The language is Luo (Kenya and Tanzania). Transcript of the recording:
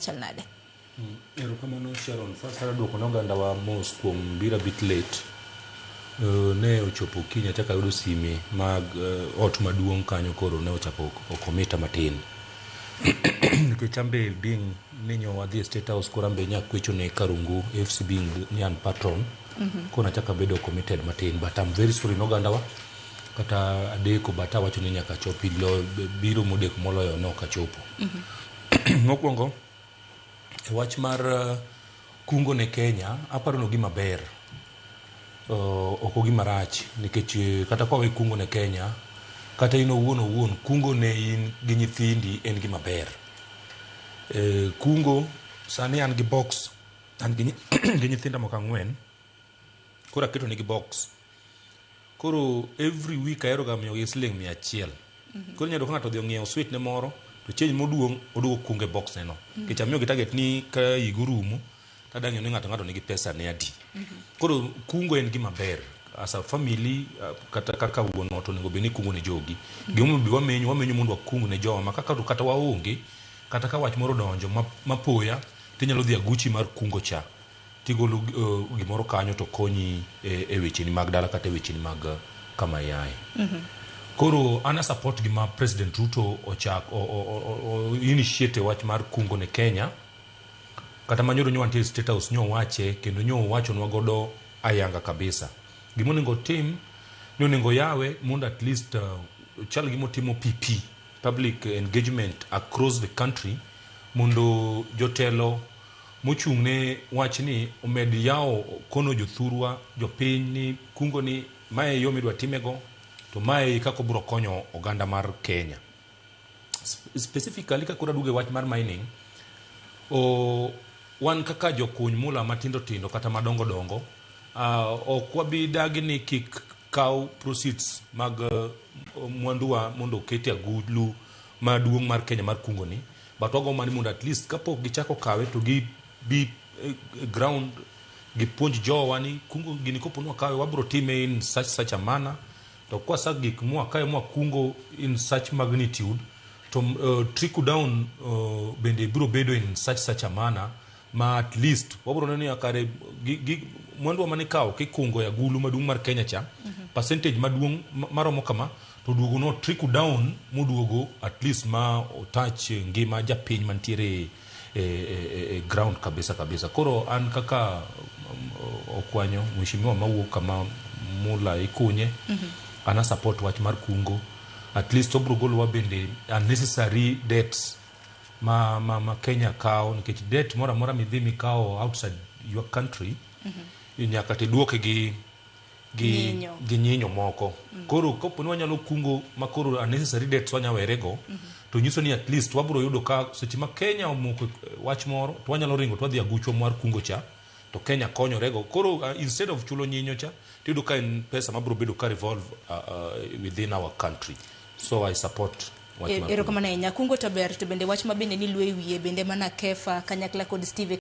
Chal nade? Erokamano Sharon. First adwa duoko ne oganda wa mos kuom biro a bit late. Ne ochopo okinyi achako ayudo sime mag ot maduong' kanyo koro ne ochako okomita matin. Nikech an be being ni nyo wadhi e State House koro an be nyakwecho ne Karungu FC being ni an patron. Koro nachako abedo committed matin but I'm very sorry ne oganda wa kata adeko but awacho ni nyaka achopi lo, biro modeko moloyo ne ok achopo. Mokwongo e wach mar kungo ne Kenya aparo ni gima ber ok ogima rach nikech kata kwa we kungo ne Kenya kata in owuon owuon kungo ne in gi nyithindi en gima ber. Kungo sani an gi box an gi, gi nyithinda moko ang'wen koro aketo negi box koro every week ahero ga miyogi siling 100. Koro inyalo yudo ka ng'ato odhi ong'iewo sweet ne moro to change moduong' oduogo kungo e box ne no. Nikech amiyogi target ni ka higa orumo to adwa ng'eyo ni ng'ato ng'ato nigi pesa ne adi. Koro kungo en gima ber as a family kata kaka wuon ot onego bed ni kungo ne jogi. Gimomiyo be wamenyo wamenyo mondo wakung ne jowa ma kaka to kata waonge kata ka wach moro odonjo mapoya tinyalo dhi aguchi mar kungo cha tigolo gimoro kanyo to konyi e wecheni mag dala kata e wecheni mag kama iaye. Koro an a support gima President Ruto ochak o initiate wach mar kungo ne Kenya. Kata manyoro nyo wantie State House nyo wache kendo nyo owachonwa godo ayanga kabisa. Gima onego otim ni onego yawe mondo at least chal gima otimo PP public engagement across the country mondo jotelo mochung' ne wachni omed yawo kono jothurwa jopiny ni kungo ni mae e yo midwa timego to mae e kaka obiro konyo oganda mar Kenya. Specifically ka koro aduogo e wach mar mining, wan kaka jokuny mula matindo tindo kata madongo dongo ok wabi dagi ni kik kaw proceeds mag mwanduwa mondo oket e agulu maduong' mar Kenya mar kungo ni but wago mana ni mondo at least kapok gichako kawe to gi bi ground gipuonj jowa ni kungo gini kopo ni wakawe wabro time in such such a manner to kwasa gik mwakawe mwakungo in such magnitude to trickle down bende biro bedo in such such a manner ma at least wabro neno ni kare gi mwanduwa mane ikawo kikungo e agulu maduong' mar Kenya cha percentage maduong' maromo kama to duogo no trickle down moduogo at least ma otach ngima japiny mantiere e ground kabisa kabisa. Koro an kaka Okwanyo mheshimiwa mawuok kama mula ikunye an a support wach mar kungo at least obro golowa bende unnecessary debts ma Kenya kawo nikech debt moro amora midhi mikawo outside your country nyaka tiduoke gi Nyinyo. gi nyinyo moko. Koro kapo ni wanyalo kungo ma koro unnecessary debts wanya werego to nyiso ni at least wabro yudo ka seche ma Kenya omoko wach moro to wanyalo ringo to wadhi aguchwa mar kungo cha to Kenya konyorego. Koro instead of chulo nyinyo cha tiyudo ka en pesa mabro bedo ka revolve within our country. So I support wach mar kungo. Erokamano ahinya. Kungo to ber to bende wach ma bende niluo e wiye bende mana Kefa kanyakla kod Steve.